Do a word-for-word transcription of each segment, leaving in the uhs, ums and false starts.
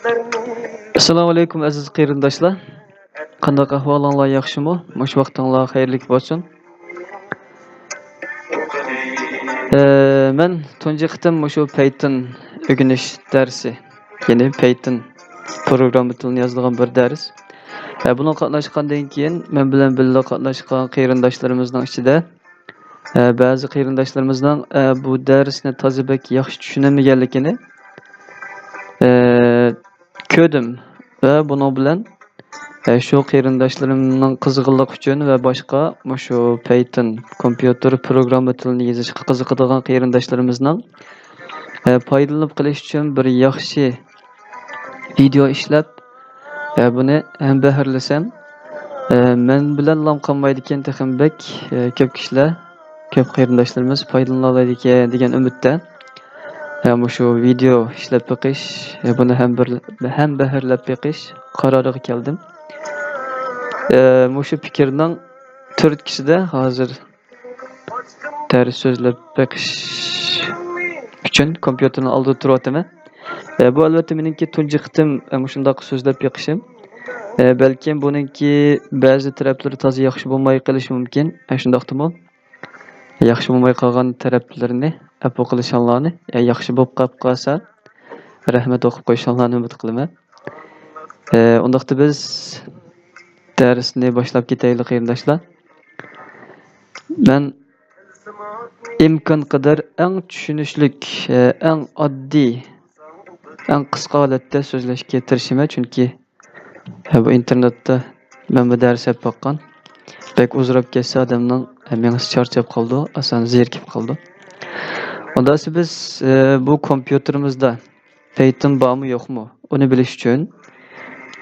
ئەسسالامۇ ئەلەيكۇم، ئەزىز قېرىنداشلار. قانداق ئەھۋالىڭلار، ياخشىمۇ؟ مۇشۇ ۋاقتىڭلار خەيرلىك بولسۇن. ئە، مەن تۇنجى قېتىم مۇشۇ پەيتىن ئۆگىنىش دەرسى، يەنى پەيتىن پروگرامما تىلىنى يازىدىغان بىر دەرس. ئە، بۇنىڭغا قاتناشقاندىن كېيىن، مەن بىلەن بىللە قاتناشقان قېرىنداشلىرىمىزنىڭ ئىچىدە، ئە، بەزى قېرىنداشلىرىمىزنىڭ، ئە، بۇ دەرسنى تازا بەك ياخشى چۈشىنەلمىگەنلىكىنى، ئە، كۆردۈم ۋە بۇنىڭ بىلەن، ئە، شۇ قېرىنداشلىرىمنىڭ قىزغىنلىقى ئۈچۈن ۋە باشقا مۇشۇ پەيتىن كومپيۇتېر پروگرامما تىلىنى يېزىشقا قىزىقىدىغان قېرىنداشلىرىمىزنىڭ، ئە، پايدىلىنىپ قېلىش ئۈچۈن بىر ياخشى ۋىدېئو ئىشلەپ، ئە، بۇنى ھەمبەھىرلىسەم، ئە، مەن بىلەنلا قالمايدىكەن، تېخىمۇ بەك، ئە، كۆپ كىشىلەر، كۆپ قېرىنداشلىرىمىز پايدىلىنالايدىكەن دېگەن ئۈمىدتە، ئە، مۇشۇ ۋىدېئو ئىشلەپ بېقىش، ئە، بۇنى ھەم بىر، ھەمبەھىرلەپ بېقىش قارارىغا كەلدىم. ئە، مۇشۇ پىكىرنىڭ تۈرتكىسىدە ھازىر دەرس سۆزلەپ بېقىش ئۈچۈن كومپيۇتېرنىڭ ئالدىدا تۇرۇۋاتىمەن. ئە، بۇ ئەلۋەتتە مېنىڭكى تۇنجى قېتىم، ئە، مۇشۇنداق سۆزلەپ بېقىشىم. ئە، بەلكىم بۇنىڭكى بەزى تەرەپلىرى تازا ياخشى بولماي قېلىشى مۇمكىن. ئە، شۇنداقتىمۇ ياخشى بولماي قالغان تەرەپلىرىنى ئەپۇ قىلىشىڭلارنى، ئە، ياخشى بولۇپ قاپ قالسا رەھمەت ئوقۇپ قويۇشۇڭلارنى ئۈمىد قىلىمەن. ئە، ئۇنداقتا بىز دەرسنى باشلاپ كېتەيلى، قېرىنداشلار. مەن ئىمكانقەدەر ئەڭ چۈشىنىشلىك، ئەڭ ئاددىي، ئەڭ قىسقا ھالەتتە سۆزلەشكە تىرىشىمەن، چۈنكى، بۇ ئىنتېرنېتتا مەنمۇ دەرس ئېلىپ باققان. بەك ئۇزىراپ كەتسە ئادەمنىڭ مېڭىسى چارچاپ قالىدۇ، ئاسان زېرىكىپ قالىدۇ. ئۇنداقتا بىز، بۇ كومپيۇتېرىمىزدا پەيتىن بارمۇ يوقمۇ؟ ئۇنى بىلىش ئۈچۈن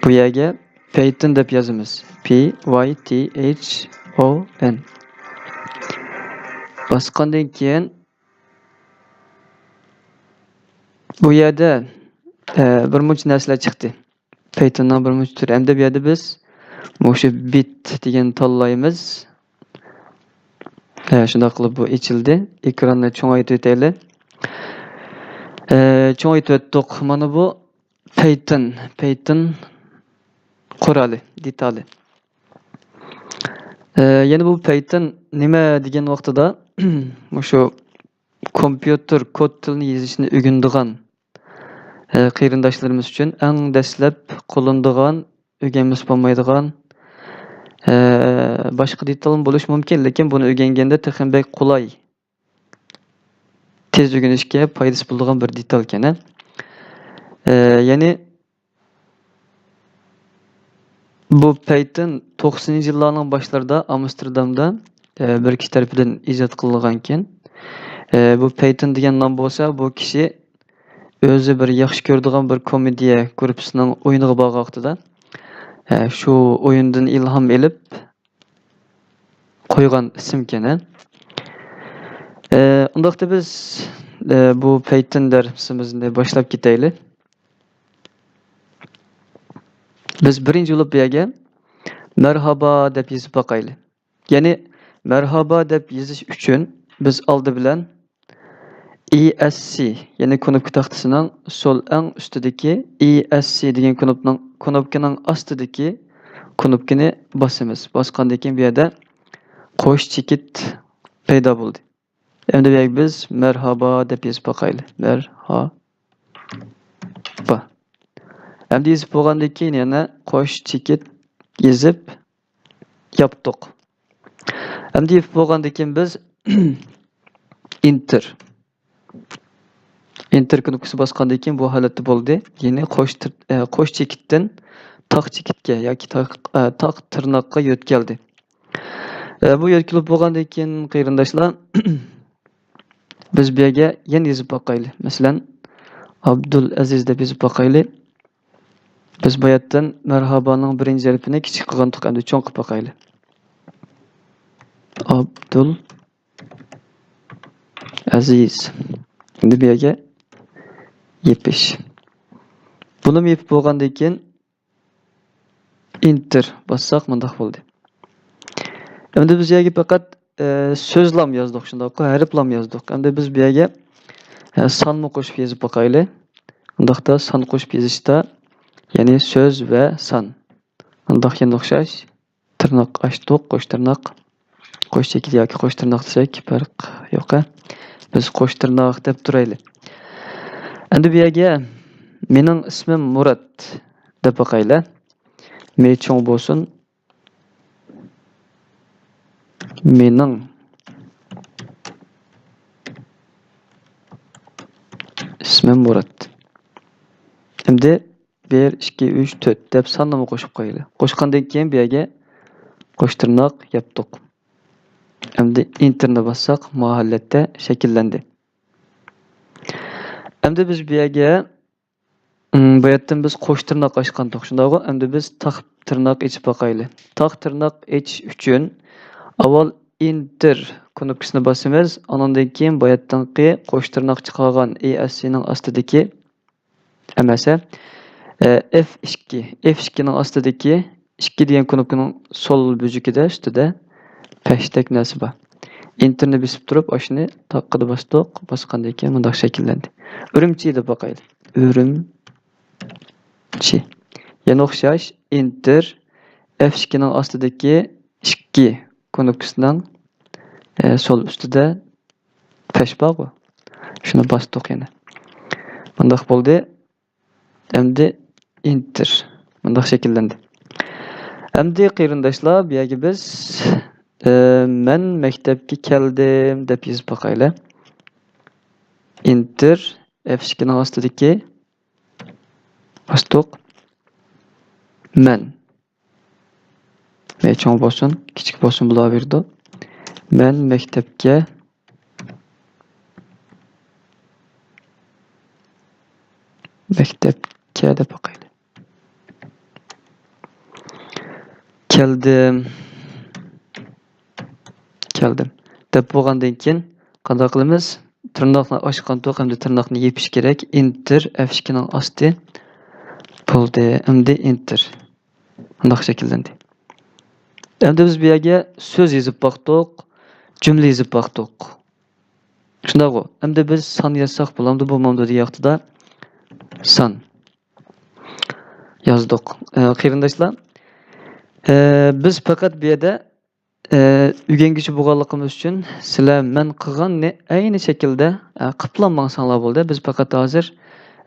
بۇ يەرگە پەيتىن دەپ يازىمىز. P Y T H O N. باسقاندىن كېيىن بۇ يەردە، ئە، بىر مۇنچە نەرسىلەر چىقتى. پەيتىننىڭ بىر مۇنچە تۈرى. ئەمدى بۇ يەردە بىز مۇشۇ بىت دېگەننى تاللايمىز. ئە، شۇنداق قىلىپ بۇ ئېچىلدى. ئېكراننى چوڭايتىۋېتەيلى. ئە، چوڭايتىۋەتتۇق. مانا بۇ پەيتىن، پەيتىن قورالى، دېتالى. ئە، يەنە بۇ پەيتىن نېمە دېگەن ۋاقتىدا، مۇشۇ كومپيۇتېر كود تىلىنى يېزىشنى ئۆگىنىدىغان، ئە، قېرىنداشلىرىمىز ئۈچۈن ئەڭ دەسلەپ قوللىنىدىغان، ئۆگەنمىسە بولمايدىغان، ئە، باشقا دېتالمۇ بولۇشى مۇمكىن، لېكىن بۇنى ئۆگەنگەندە تېخىمۇ بەك قولاي، تېز ئۆگىنىشكە پايدىسى بولىدىغان بىر دېتال ئىكەن. ئە، يەنى بۇ پەيتىن توقسىنىنچى يىللارنىڭ باشلىرىدا ئامستېردامدا، ئە، بىر كىشى تەرىپىدىن ئىجاد قىلىنغانىكەن. ئە، بۇ پەيتىن دېگەن نام بولسا، بۇ كىشى ئۆزى بىر ياخشى كۆرىدىغان بىر كومېدىيە گۇرۇپپىسىنىڭ ئويۇنىغا بارغان ۋاقتىدا، ئە، شۇ ئويۇندىن ئىلھام ئېلىپ، قويغان ئىسىمكەن، ھە. ئە، ئۇنداقتا بىز، ئە، بۇ پەيتىن دەرسىمىزنى باشلاپ كېتەيلى. بىز بىرىنچى بولۇپ بۇ يەرگە مەرھابا دەپ يېزىپ باقايلى. يەنى مەرھابا دەپ يېزىش ئۈچۈن بىز ئالدى بىلەن E S C، يەنى كۇنۇپكا تاختىسىنىڭ سول ئەڭ ئۈستىدىكى E S C دېگەن كۇنۇپنىڭ، كۇنۇپكىنىڭ ئاستىدىكى كۇنۇپكىنى باسىمىز. باسقاندىن كېيىن بۇ يەردە قوش چېكىت پەيدا بولدى. ئەمدى بۇ يەرگە بىز مەرھابا دەپ يېزىپ باقايلى. مەرھابا. ئەمدى يېزىپ بولغاندىن كېيىن يەنە قوش چېكىت يېزىپ ياپتۇق. ئەمدى يېپىپ بولغاندىن كېيىن بىز ئېنتېر. ئېنتېر كۇنۇپكىسى باسقاندىن كېيىن بۇ ھالەتتە بولدى. يەنى قوش تىر-، ئە، قوش چېكىتتىن تاق چېكىتكە ياكى تاق، ئە، تاق تىرناققا يۆتكەلدى. ئە، بۇ يۆتكىلىپ بولغاندىن كېيىن، قېرىنداشلار، بىز بۇ يەرگە يەنە يېزىپ باقايلى. مەسىلەن، ئابدۇل ئەزىز دەپ يېزىپ باقايلى. بىز بۇ يەردىن مەرھابانىڭ بىرىنچى ھەرپىنى كىچىك قىلغانتۇق، ئەمدى چوڭ قىلىپ باقايلى. ئابدۇل ئەزىز. ئەمدى بۇ يەرگە يېپىش. بۇنىمۇ يېپىپ بولغاندىن كېيىن، ئېنتېر باسساق مۇنداق بولدى. ئەمدى بىز يەرگە پەقەت، ئە، سۆزلام يازدۇق، شۇنداققۇ، ھەرپلام يازدۇق. ئەمدى بىز بۇ يەرگە، ئە، سانمۇ قوشۇپ يېزىپ باقايلى. ئۇنداقتا سان قوشۇپ يېزىشتا يەنى سۆز ۋە سان. مۇنداق يەنە ئوخشاش. تىرناق ئاچتۇق، قوش تىرناق. قوش چېكىت ياكى قوش تىرناق دېسەك پەرق يوق. بىز قوش تىرناق دەپ تۇرايلى. ئەمدى بۇ يەرگە مېنىڭ ئىسمىم مۇرات دەپ باقايلى. مې چوڭ بولسۇن. مېنىڭ ئىسمىم مۇرات. ئەمدى بىر، ئىككى، ئۈچ، تۆت دەپ ساننىمۇ قوشۇپ قويايلى. قوشقاندىن كېيىن بۇ يەرگە قوش تىرناق ياپتۇق. ئەمدى ئېنتېرنى باسساق، ماۋۇ ھالەتتە شەكىللەندى. ئەمدى بىز بۇ يەرگە، ئىم، بۇ يەردىن بىز قوش تىرناق ئاچقانتۇق، شۇنداقغۇ؟ ئەمدى بىز تاق تىرناق ئېچىپ باقايلى. تاق تىرناق ئېچىش ئۈچۈن ئاۋۋال ئېنتېر كۇنۇپكىسىنى باسىمىز، ئانىڭدىن كېيىن بۇ يەردىكى قوش تىرناق چىقارغان ئېي ئەس سىنىڭ ئاستىدىكى ئەمەس، ھە، ئە، ئېف ئىككى، ئېف ئىككىنىڭ ئاستىدىكى ئىككى دېگەن كۇنۇپكىنىڭ سول بۆجىكىدە، ئۈستىدە پەشتەك نەرسە بار. ئېنتېرنى بېسىپ تۇرۇپ، ئاشۇنى تاققىدا باستۇق. باسقاندىن كېيىن مۇنداق شەكىللەندى. ئۈرۈمچى دەپ باقايلى. ئۈرۈمچى. يەنە ئوخشاش، ئېنتېر، ئېف ئىككىنىڭ ئاستىدىكى ئىككى كۇنۇپكىسىنىڭ، ئە، سول ئۈستىدە پەش بارغۇ. شۇنى باستۇق يەنە. مۇنداق بولدى. ئەمدى ئېنتېر. مۇنداق شەكىللەندى. ئەمدى قېرىنداشلار، بۇ يەرگە بىز، ئە، مەن مەكتەپكە كەلدىم دەپ يېزىپ باقايلى. ئېنتېر، ئېف ئىككىنىڭ ئاستىدىكى باستۇق. مەن. مەي چوڭ بولسۇن، كىچىك بولسۇن، بولاۋېرىدۇ. مەن مەكتەپكە، مەكتەپكە دەپ باقايلى. كەلدىم. كەلدىم. دەپ بولغاندىن كېيىن قانداق قىلىمىز؟ تىرناقنى ئاچقانتۇق، ئەمدى تىرناقنى يېپىش كېرەك. ئېنتېر، ئېف ئىككىنىڭ ئاستى. بولدى. ئەمدى ئېنتېر. مۇنداق شەكىللەندى. ئەمدى بىز بۇ يەرگە سۆز يېزىپ باقتۇق، جۈملە يېزىپ باقتۇق. شۇنداقغۇ؟ ئەمدى بىز سان يازساق بولامدۇ، بولمامدۇ دېگەن ۋاقتىدا سان يازدۇق. ئە، قېرىنداشلار، ئە، بىز پەقەت بۇ يەردە ئە، ئۆگەنگۈچى بولغانلىقىمىز ئۈچۈن سىلەر مەن قىلغاننى ئەينى شەكىلدە، ئە، قىپلا ماڭساڭلار بولدى. بىز پەقەت ھازىر،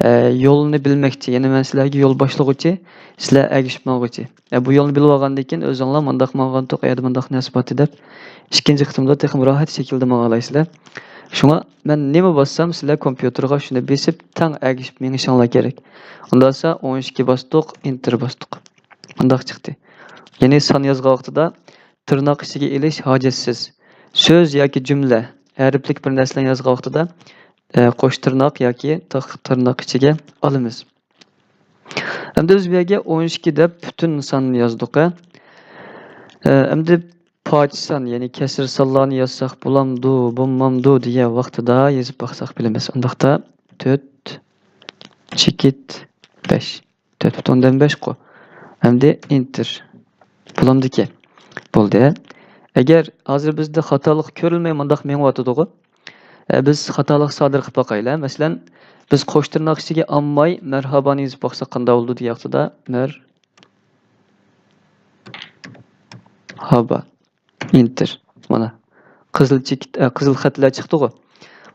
ئە، يولنى بىلمەكچى. يەنى مەن سىلەرگە يول باشلىغۇچى، سىلەر ئەگىشىپ ماڭغۇچى. ئە، بۇ يولنى بىلىۋالغاندىن كېيىن ئۆزۈڭلار مۇنداق ماڭغانتۇق، ئەيەردە مۇنداق نەرسە بارتى دەپ ئىككىنچى قېتىمدا تېخىمۇ راھەت شەكىلدە ماڭالايسىلەر. شۇڭا مەن نېمە باسسام سىلەر كومپيۇتېرغا شۇنى بېسىپ تەڭ ئەگىشىپ مېڭىشىڭلار كېرەك. ئۇنداقسا ئون ئىككى باستۇق، ئېنتېر باستۇق. مۇنداق چىقتى. يەنى سان يازغان ۋاقتىدا تىرناق ئىچىگە ئېلىش ھاجەتسىز. سۆز ياكى جۈملە، ھەرپلىك بىر نەرسىلەرنى يازغان ۋاقتىدا، ئە، قوش تىرناق ياكى تاق تىرناق ئىچىگە ئالىمىز. ئەمدى بىز بۇ يەرگە ئون ئىككى دەپ پۈتۈن ساننى يازدۇق، ھە. ئە، ئەمدى پاچ سان، يەنى كەسىر سانلارنى يازساق بولامدۇ، بولمامدۇ دېگەن ۋاقتىدا يېزىپ باقساق بىلىمىز. ئۇنداقتا تۆت چېكىت بەش. تۆت پۈتۈن ئوندىن بەشقۇ. ئەمدى ئېنتېر. بولامدىكى. بولدى. ئەگەر ھازىر بىزدە خاتالىق كۆرۈلمەي مۇنداق مېڭىۋاتىدىغۇ. ئە، بىز خاتالىق سادىر قىلىپ باقايلى. مەسىلەن، بىز قوش تىرناق ئىچىگە ئالماي مەرھابانى يېزىپ باقساق قانداق بولىدۇ دېگەن ۋاقتىدا مەرھابا. ئېنتېر. مانا، قىزىل چېكىت، ئە، قىزىل خەتلەر چىقتىغۇ.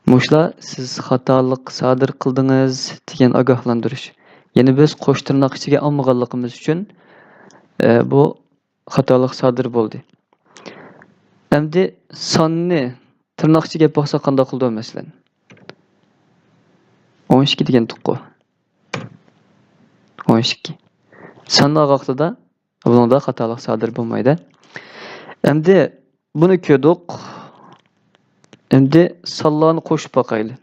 مۇشۇلار سىز خاتالىق سادىر قىلدىڭىز دېگەن ئاگاھلاندۇرۇش. يەنى بىز قوش تىرناق ئىچىگە ئالمىغانلىقىمىز ئۈچۈن، ئە، بۇ خاتالىق سادىر بولدى. ئەمدى ساننى تىرناق ئىچىگە ئېلىپ باقساق قانداق قىلىدۇ، مەسىلەن؟ ئون ئىككى دېگەنتۇققۇ. ئون ئىككى. ساننى ئالغان ۋاقتىدا بۇنىڭدا خاتالىق سادىر بولمايدۇ. ئەمدى بۇنى كۆردۇق. ئەمدى سانلارنى قوشۇپ باقايلى.